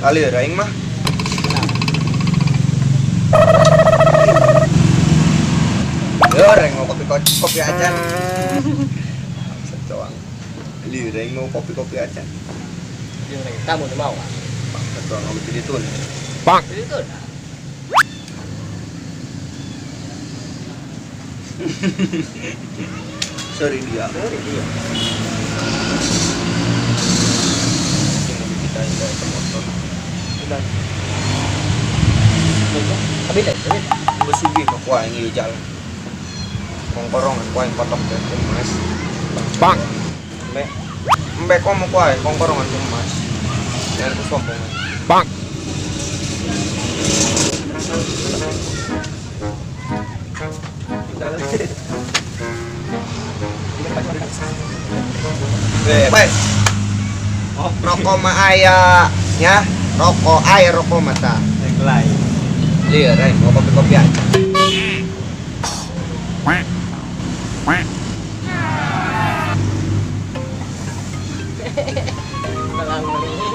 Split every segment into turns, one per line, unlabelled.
Kali aing mah. Lieur aing mau kopi kopi acan. Bangsat doang. Lieur aing mau kopi-kopi acan.
Dia lagi tamu nu mau.
Bangsat doang aku jadi tun.
Bang. Itu.
Sorry dia.
Sorry dia.
Ini kita indah ke motor.
Udah. Habis deh, habis.
Besugi mah ku aing ieu jalan. Kongkorongan ku aing potong teh emas.
Bang.
Embe. Embe komo ku aing kongkorongan ku emas. Jangan ku sombong.
Bang.
Baik. Rokok mah aya nya, rokok aya rokok mah tah.
Lain.
Lieur aing mau kopi-kopi aja.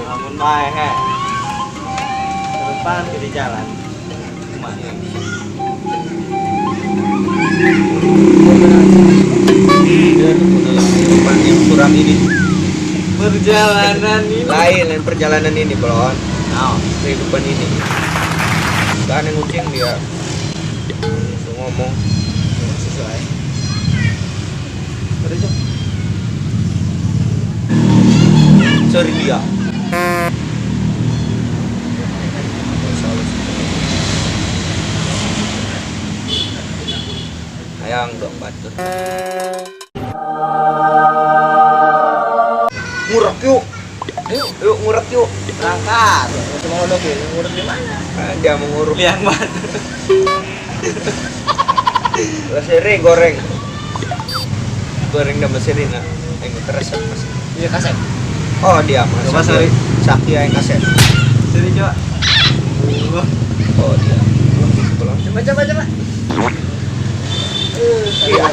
Lamun bae he. Depan di jalan. Kumaha?
Dalam kehidupan yang suram ini.
Perjalanan ini.
Lain lain perjalanan ini, Belon.
Naon?
Kehidupan ini. Gak ada kucing dia. Langsung ngomong
sesuai. Udah, Cok.
Sorry dia. Hayang dong batur. Ngurek yuk. Yuk, yuk ngurek yuk.
Berangkat. Cuma lo dong, ngurek di mana?
Dia mau nguruk.
Liang batu.
Seri goreng. Goreng dan seri nah. Yang keresek mas.
Iya kasep.
Oh dia mas.
Coba seri.
Sakti yang kasep.
Seri coba.
Oh dia.
Coba coba coba.
Iya.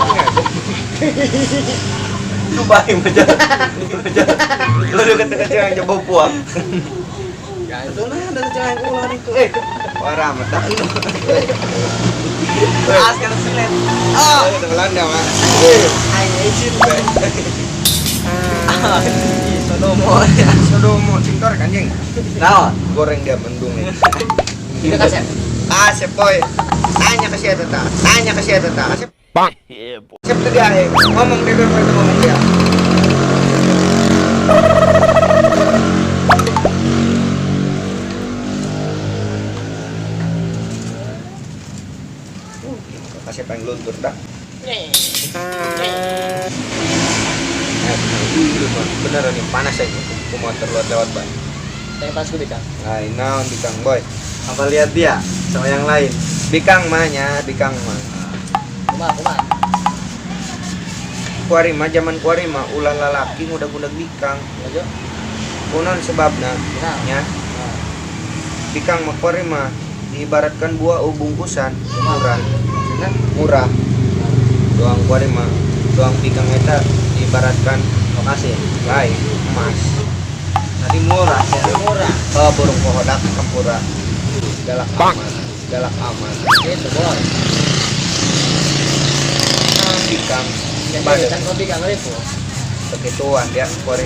Lu baik aja. Lu deket-deket yang coba puang.
Ya
Itu nah ada cewek ular itu.
Parah mata.
Ah, sekarang silet.
Ah, itu Belanda mah.
Aing izin. Ah, Sodomo.
Sodomo cingtor anjing.
Naon?
Goreng dia mendung.
Iya kasep.
Kasep boy. Tanya ke siapa ta? Tanya ke siapa ta? Kasep.
Bang.
Kasep tuh dia ngomong dia itu ngomong dia. Kasep yang luntur dah. Beneran nih panas aja. Ku motor lewat lewat bay.
Yang panas ku bikang.
Nah, naon bikang boy.
Apa lihat dia sama yang lain?
Bikang mah nya, bikang mah.
Kumaha kumaha.
Kuari mah zaman kuari mah ulah lalaki ngudag-ngudag bikang.
Aja.
Kunaon sebabna? Nya. Bikang mah kuari mah diibaratkan buah bungkusan murah. Murah. Doang kuari mah, doang bikang eta diibaratkan
Lokasi
lain emas.
Nanti murah ya.
Murah.
Oh, burung kohodak tempura. Galak aman, galak aman.
Itu boy.
Bikang.
Kan kopi kang ribu.
Begituan dia kuari.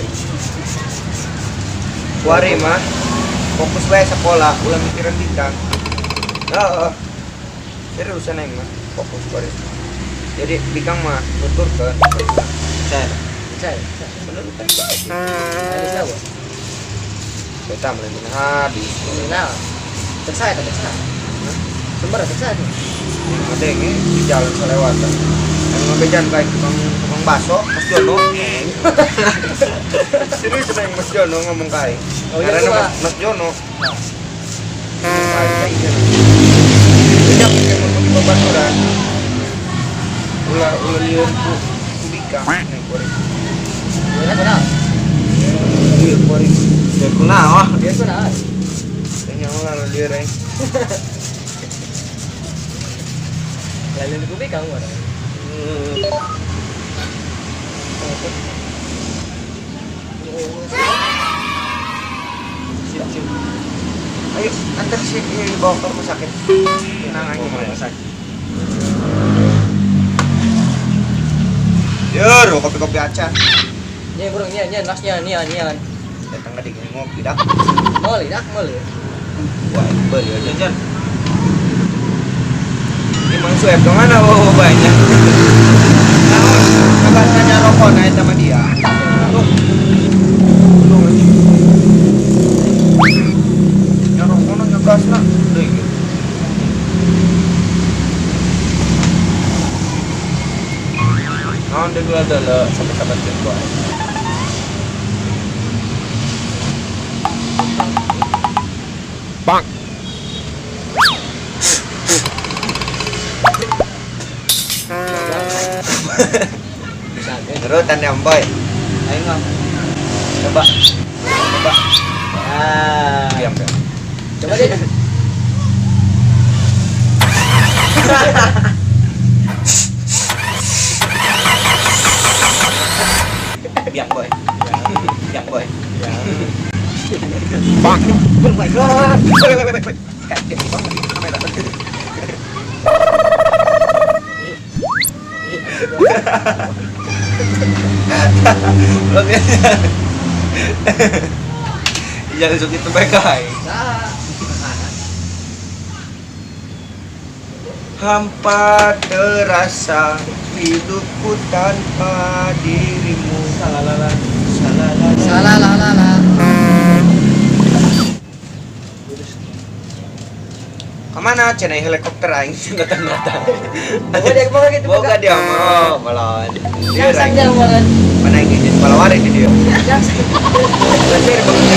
Kuari mah fokus bae sekolah, ulah mikiran bikang. Heeh. Seriusan aing mah fokus kuari. Jadi bikang mah nuturkeun.
Saya.
Saya.
Bener teh.
Hadis apa?
Beta melemin hadis.
Nah. Tersa eta tersa. Sumber tersa tuh.
Ada yang di jalan selewatan. Yang ngebejan kayak tukang tukang bakso, Mas Jono. Serius neng Mas Jono ngomong kayak.
Oh, iya,
karena
Pak.
Mas Jono. Tidak pakai motor di babaturan. Ulah ulah lieur ku bikang neng kuring.
Iya kenal.
Lieur kuring.
Ya kunaon?
Dia kenal.
Tanya ulah lieur aing.
Lalu ku bikang mana?
Sip, sip.
Ayo, antar si dibawa ke rumah sakit. Tenang aja.
Rumah sakit.
Yor, kopi-kopi acan.
Nya burung nya nya nasnya nya nya.
Datang ke dingin ngopi dah.
Meuli dah meuli.
Wah, beli aja.
Jajan.
Ini mang suep dong mana oh banyak. Nah, tanya rokok naik sama dia. Tuh. Tuh. Ya rokok nanya gas lah. Deui gitu.
Naon deui adalah sampai-sampai jeung gua.
Bang. Terus tanda boy.
Ayo mah. Coba. Coba. Ah.
Diam ya.
Coba deh.
Diam boy. Diam boy.
Bang.
Oh my god. Wait, wait, wait, wait. Kaget banget kamera.
Lo jangan suka itu baik aing.
Hampa terasa hidupku tanpa dirimu.
Salalala. Salalala.
Salalala.
Kemana cenai helikopter aing datang-datang.
Boga dia boga gitu
Boga dia mau melawan.
Yang sang dia melawan.
Mana yang izin balawari di dia.
Yang
Lancar banget.